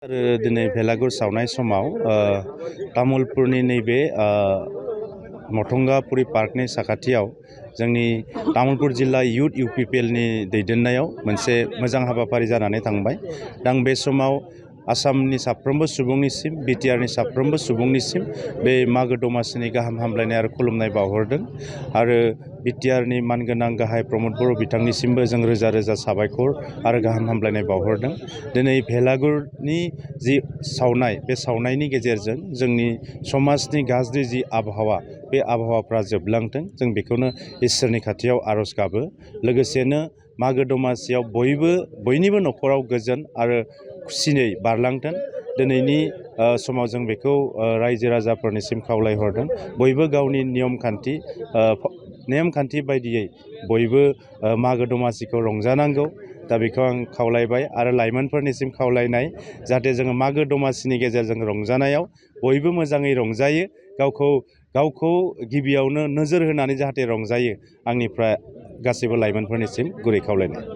आरो दिनै भेलागुर सावनाय समाव तामुलपुरनि नैबे मथंगापुरि पार्कनि साखाथियाव जोंनि तामुलपुर जिल्ला इउथ UPPLनि दैदेननायाव मोनसे मोजां हाबाफारि जानानै थांबाय। दा आं बे समाव आसामनि साफ्रोमबो सुबुंनिसिम BTRनि साफ्रोमबो सुबुंनिसिम बे मागो दमासिनि गाहाम हामलायनाय आरो खुलुमनाय बावहरदों आरो BTRनि मानगोनां गाहाय प्रमद बर' बिथांनिसिमबो जों रोजा रोजा साबायखर आरो गाहाम हामलायनाय बावहरदों। दिनै भेलागुरनि जि सावनाय बे सावनायनि गेजेरजों जोंनि समाजनि गाज्रि जि आबहावा बे आबहावाफ्रा जोबलांथों जों बेखौनो इसोरनि खाथियाव आर'ज गाबो। लोगोसेनो मागो दमासियाव बयनिबो न'खराव गोजोन आरो खुसियै बारलांथों दिनैनि समाव जों बेखौ रायजो राजाफोरनिसिम खावलायहरदों। बयबो गावनि नेमखान्थि बायदियै बयबो मागो दमासिखौ रंजानांगौ। दा बेखौ आं खावलायबाय आरो लाइमोनफोरनिसिम खावलायनाय जाहाथे जोङो मागो दमासिनि गेजेरजों रंजानायाव बयबो मोजाङै रंजायो, गावखौ गिबियावनो नोजोर होनानै जाहाथे रंजायो। आंनिफ्राय गासैबो लाइमोनफोरनिसिम गुरै खावलायनाय।